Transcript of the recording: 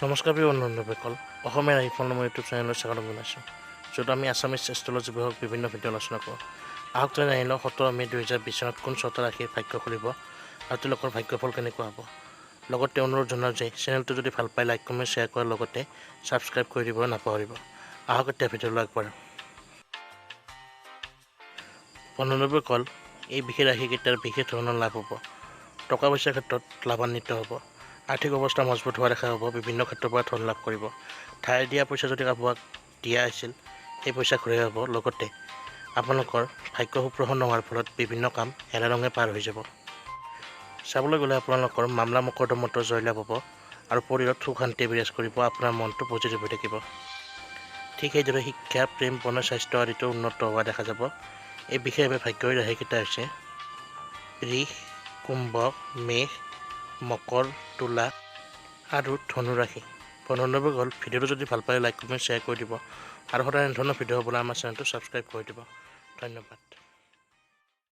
নমস্কাৰ প্ৰিয় বন্ধু-বান্ধৱীসকল, অসমীয়া ৰাশিফল নামৰ ইউটিউব চেনেললৈ স্বাগতম জনাইছোঁ, য'ত আমি আছামিজ এষ্ট্ৰলজি বিষয়ক বিভিন্ন ভিডিঅ' আলোচনা কৰোঁ। আহক তেনে জানি লওঁ 17 মে' 2020 চনত কোন ছটা ৰাশিৰ ভাগ্য খুলিব আৰু তেওঁলোকৰ ভাগ্যফল কেনেকুৱা হ'ব। লগতে অনুৰোধ জনাওঁ যে চেনেলটো যদি ভাল পায়, লাইক, কমেণ্ট, শ্বেয়াৰ কৰাৰ লগতে ছাবস্ক্ৰাইব কৰি দিব নাপাহৰিব। আহক এতিয়া ভিডিঅ'লৈ আগবাঢ়োঁ। বন্ধু-বান্ধৱীসকল, এই বিশেষ ৰাশিকেইটাৰ বিশেষ ধৰণৰ লাভ হ'ব। টকা পইচাৰ ক্ষেত্ৰত লাভান্বিত হ'ব। আৰ্থিক অৱস্থা মজবুত হোৱা দেখা হ'ব। বিভিন্ন ক্ষেত্ৰৰ পৰা ধন লাভ কৰিব। ধাৰ দিয়া পইচা যদি কাৰোবাক দিয়া হৈছিল, সেই পইচা ঘূৰাই পাব। লগতে আপোনালোকৰ ভাগ্য সুপ্ৰসন্ন হোৱাৰ ফলত বিভিন্ন কাম হেলাৰঙে পাৰ হৈ যাব। চাবলৈ গ'লে আপোনালোকৰ মামলা মোকৰ্দমাতো জয়লাভ হ'ব আৰু পৰিয়ালত সুখ শান্তিয়ে বিৰাজ কৰিব। আপোনাৰ মনটো পজিটিভ হৈ থাকিব। ঠিক সেইদৰে শিক্ষা, প্ৰেম, প্ৰণয়, স্বাস্থ্য আদিতো উন্নত হোৱা দেখা যাব। এই বিশেষভাৱে ভাগ্যৰ ৰাশিকেইটা হৈছে বৃষ, কুম্ভ, মেষ, মকৰ, তুলা আৰু ধনু ৰাশি। বন্ধু-বান্ধৱীসকল, ভিডিঅ'টো যদি ভাল পালে লাইক, কমেণ্ট, শ্বেয়াৰ কৰি দিব আৰু সদায় এনেধৰণৰ ভিডিঅ' হ'বলৈ আমাৰ চেনেলটো ছাবস্ক্ৰাইব কৰি দিব। ধন্যবাদ।